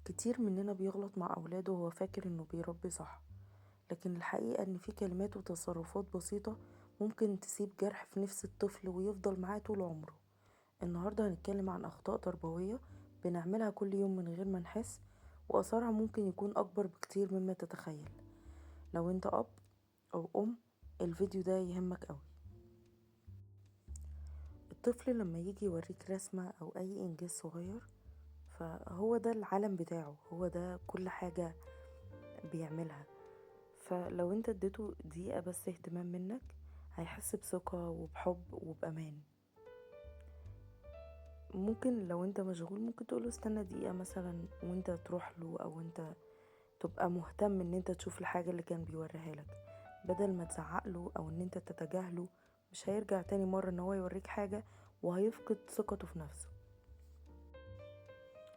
كتير مننا بيغلط مع أولاده وهو فاكر انه بيربي صح، لكن الحقيقة ان في كلمات وتصرفات بسيطة ممكن تسيب جرح في نفس الطفل ويفضل معاه طول عمره. النهاردة هنتكلم عن أخطاء تربوية بنعملها كل يوم من غير ما نحس، وأثرها ممكن يكون أكبر بكتير مما تتخيل. لو انت أب أو أم الفيديو ده يهمك قوي. الطفل لما يجي يوريك رسمة أو أي إنجاز صغير، فهو ده العالم بتاعه، هو ده كل حاجة بيعملها. فلو انت اديته دقيقة بس اهتمام منك، هيحس بثقة وبحب وبأمان. ممكن لو انت مشغول ممكن تقوله استنى دقيقة مثلا، وانت تروح له او انت تبقى مهتم ان انت تشوف الحاجة اللي كان بيوريها لك، بدل ما تزعق له او ان انت تتجاهله. مش هيرجع تاني مرة ان هو يوريك حاجة، وهيفقد ثقته في نفسه.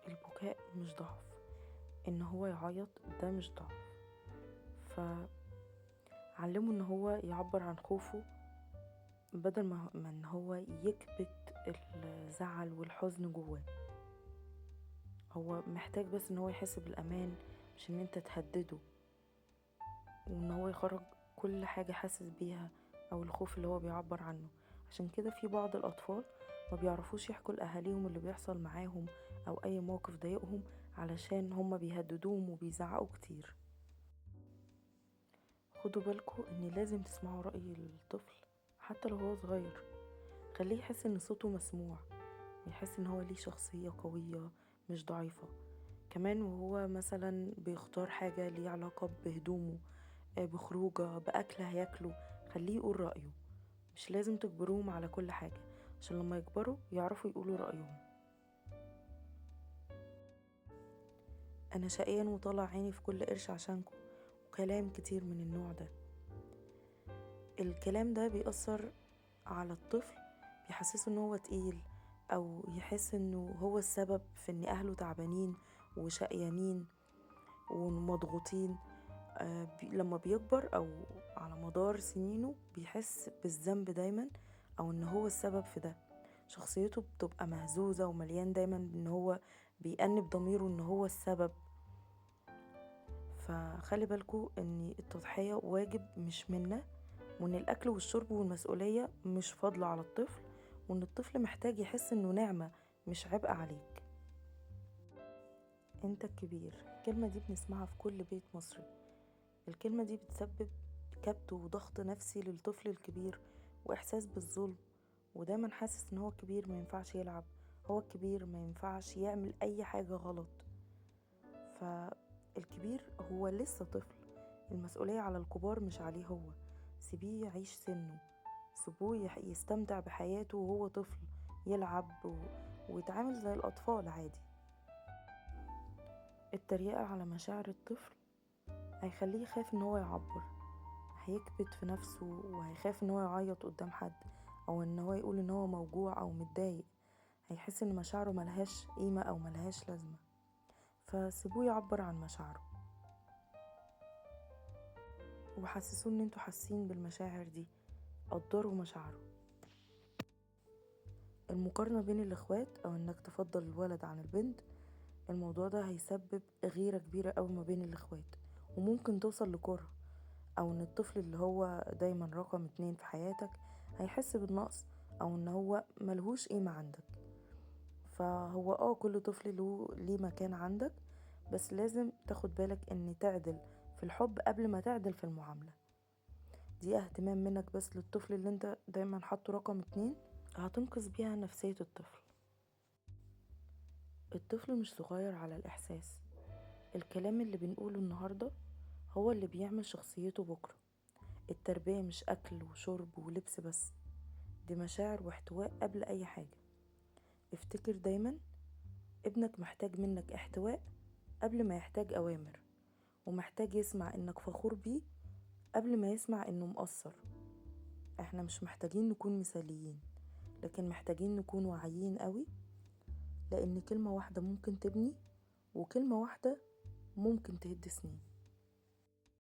البكاء مش ضعف، ان هو يعيط ده مش ضعف. فعلمه ان هو يعبر عن خوفه، بدل ما ان هو يكبت الزعل والحزن جواه. هو محتاج بس ان هو يحس بالامان، مش ان انت تهدده، وان هو يخرج كل حاجة حاسس بيها او الخوف اللي هو بيعبر عنه. عشان كده في بعض الاطفال ما بيعرفوش يحكوا لأهاليهم اللي بيحصل معاهم او اي موقف ضايقهم، علشان هم بيهددوهم وبيزعقوا كتير. خدوا بالكم ان لازم تسمعوا رأي الطفل حتى لو هو صغير. خليه يحس ان صوته مسموع، ويحس ان هو ليه شخصية قوية مش ضعيفة. كمان وهو مثلا بيختار حاجة ليه علاقة بهدومه، بخروجه، بأكل هياكله، خليه يقول رأيه. مش لازم تجبروهم على كل حاجة، عشان لما يكبروا يعرفوا يقولوا رأيهم. أنا شقيان وطالع عيني في كل قرش عشانكم، وكلام كتير من النوع ده. الكلام ده بيأثر على الطفل، بيحسسه ان هو تقيل، او يحس انه هو السبب في ان اهله تعبانين وشقيانين ومضغوطين. لما بيكبر او على مدار سنينه بيحس بالذنب دايما، او ان هو السبب في ده. شخصيته بتبقى مهزوزة ومليان دايما ان هو بيأنب ضميره ان هو السبب. فخلي بالكو ان التضحية واجب مش منا، وان الاكل والشرب والمسؤولية مش فضل على الطفل، وان الطفل محتاج يحس انه نعمة مش عبء عليك. انت الكبير، الكلمة دي بنسمعها في كل بيت مصري. الكلمة دي بتسبب كبت وضغط نفسي للطفل الكبير، وإحساس بالظلم، ودايما حاسس ان هو كبير ما ينفعش يلعب، هو الكبير ما ينفعش يعمل اي حاجة غلط. فالكبير هو لسه طفل، المسؤولية على الكبار مش عليه هو. سيبيه يعيش سنه، سيبوه يستمتع بحياته وهو طفل، يلعب ويتعامل زي الأطفال عادي. التريقة على مشاعر الطفل هيخليه يخاف ان هو يعبر، هيكبت في نفسه، وهيخاف ان هو يعيط قدام حد، او ان هو يقول ان هو موجوع او متضايق. هيحس ان مشاعره ملهاش قيمة او ملهاش لازمة. فسيبوه يعبر عن مشاعره، وحسسوه ان انتوا حاسين بالمشاعر دي، قدروا مشاعره. المقارنة بين الاخوات، او انك تفضل الولد عن البنت، الموضوع ده هيسبب غيرة كبيرة قوي ما بين الاخوات، وممكن توصل لكره، او ان الطفل اللي هو دايما رقم 2 في حياتك هيحس بالنقص، او ان هو ملهوش قيمة عندك. فهو كل طفل له ليه مكان عندك، بس لازم تاخد بالك ان تعدل في الحب قبل ما تعدل في المعاملة. دي اهتمام منك بس للطفل اللي انت دايما حاطه رقم 2، هتنقذ بيها نفسية الطفل. الطفل مش صغير على الإحساس. الكلام اللي بنقوله النهاردة هو اللي بيعمل شخصيته بكرة. التربية مش أكل وشرب ولبس بس، دي مشاعر واحتواء قبل أي حاجة. افتكر دايما ابنك محتاج منك احتواء قبل ما يحتاج أوامر، ومحتاج يسمع انك فخور بيه قبل ما يسمع انه مقصر. احنا مش محتاجين نكون مثاليين، لكن محتاجين نكون واعيين قوي، لان كلمة واحدة ممكن تبني، وكلمة واحدة ممكن تهد سنين.